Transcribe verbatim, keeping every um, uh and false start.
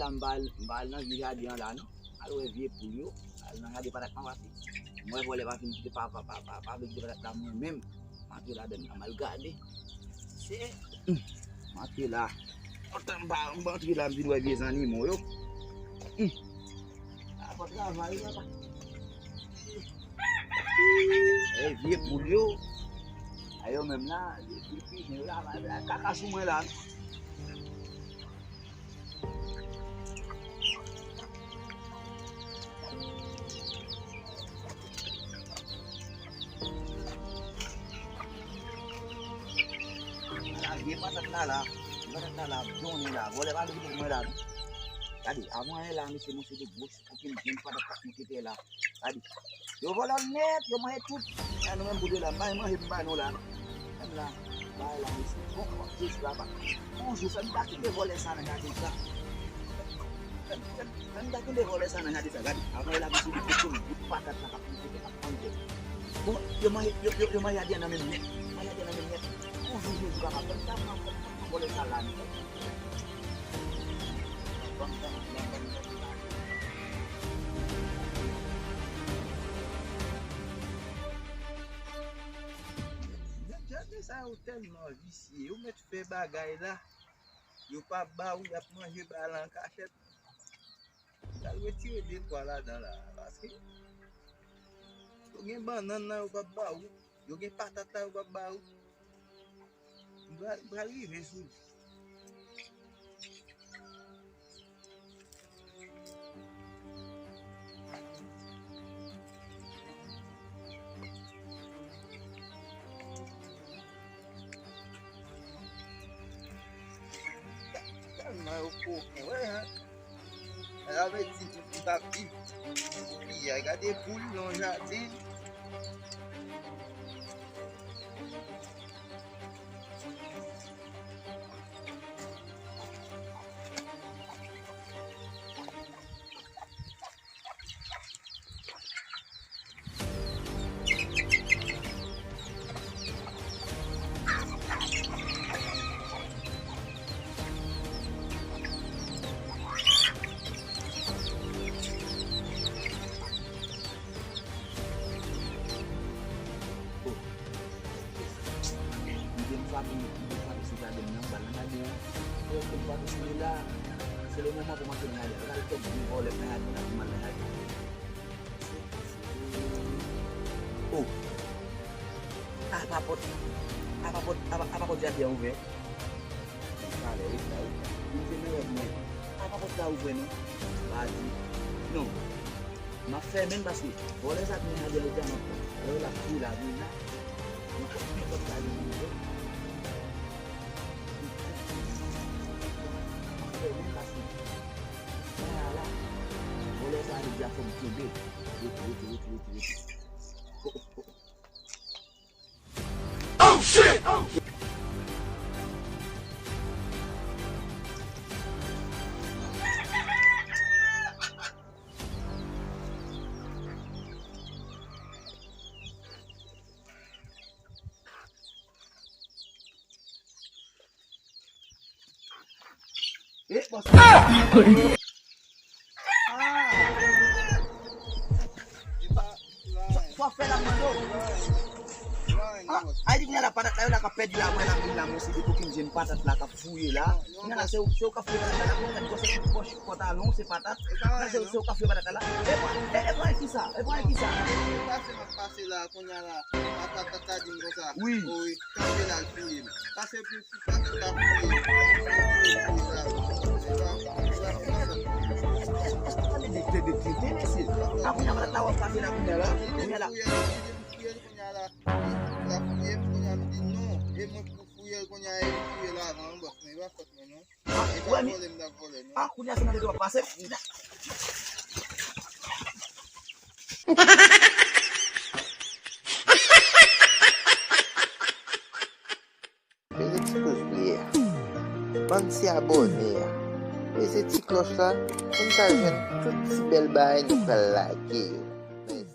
M pa al, m pa al nan vye jaden an la, non. Al wè vye poul yo. Al nan jaden patat mwen pase. Mwen vòlè pa fin kite pa, pa, pa, pa, pa vle kite patat la mwen menm. M antre ladann la, m al gade. Se, hmm, m antre la. Lontan m pa, m pa antre la, m vin wè vye zannimo yo. Hmm. A, bon travay, papa. E vye poul yo. A yo menm la, vye pijen yo la, kaka sou mwen la. Ala vye patat la la, patat la la, donnen la, vòlè pa vin kite mwen la. Gade, avan yè la, mesye, mwen se de gwo kokenn grenn patat k ap moute tè la. Gade. Yo vòlè nèt, yo manje tout. E nou menm bout de la, m pa manje, m ba nou la. Menm la, bay la, mesye. Bon, bon, Jezi papa. Yon jou, fè m ta kite vòlè sa nan jaden sa. Fè, fè, fè m ta kite vòlè sa nan jaden sa. Gade, avan yè la, mesye, li te konn bout patat la k ap moute tè, k ap manje. Bon, yo manje, yo, yo, yo manje jaden nan menm nèt. Manje jaden nan menm nèt. Yon jou, Jezi papa, fè m ta pran, fè m ta pran vòlè sa la, mesye. Jaden sa yo tèlman visye, yo mèt fè bagay la, yo pa ba ou, y ap manje ba la an kachèt. Y al retire de twa ladan la, paske yo gen bannann nan, yo p ap ba ou, yo gen patat la, yo p ap ba ou. M pral, m pral rive sou li. Tèlman yo koken, wè, hein. Sa vle di, m p ap viv. Piyay, gade poul nan jaden. Oh. Mwen frape, mwen frape sou jaden nan, m pral nan jaden an. Lè m frape sou li la, se le moman pou m antre nan jaden an. Gade kèk gwo vòlè nan jaden an, pou m al nan jaden an. Oh! Apa pòt, apa pòt, apa, apa pòt jaden an ouvè. Talè, wi, sa, wi, sa. Li te nan rèv mwen. Apa pòt la ouvè, non. Pa di. Non. M ap fèmen l paske vòlè sa k nan jaden an, li te nan pòt. Alò, l ap fouye lavi l la. Li pòt, li pòt la, li ouvè. M ap fèmen l paske. Sa la. Vòlè sa, li di a fò m kenbe. Rete, rete, rete, rete, rete. Oh, oh, oh. Oh, shit! Oh, shit! Eh, bòs. Ah! Ah! Sa w ap fè la, mwen, yo? Ah, ay, di kounye a la, patat la, yo la k ap pèdi la, mwen, la, mwen, la, mwen, se de kokenn jenn patat la k ap fouye la. Kounye a la, se ou, se ou k ap fouye patat la, la, mwen, mèt gwosè tout pòch pantalon, se patat. Kounye a, se, se ou k ap fouye patat la, la. E pran, e, e pran ki sa? E pran ki sa? Pase m ap pase la, kounye a la, patat la di m konsa. Wi. Wi, kanpe la, l fouye m. Pase pou Apre Peze ti pouz ble a. Bann ti abòne a. Peze ti klòch la pou n ka jwenn tout ti bèl bagay nou pral lage yo.